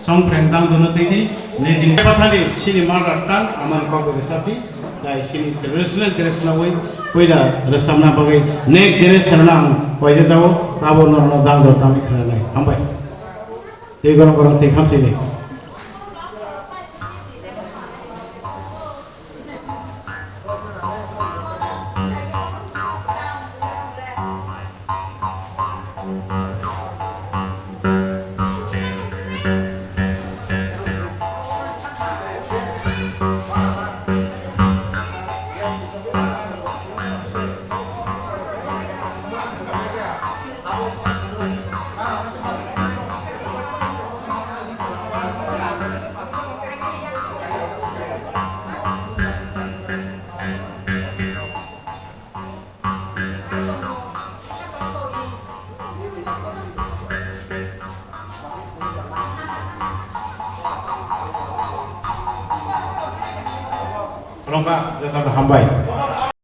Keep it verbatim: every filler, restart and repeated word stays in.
Songphreng tang dono twi di, ne din pathani sini mara tang amani kok rwchap di, dai sini traditional dress nawi puila rwchapna bagwi next generation ang koide tao tabo norno dang dor tangwi khwnanai. Hambai. Tei gorong gorong tei khamsini. Khulumkha, jotono hambai.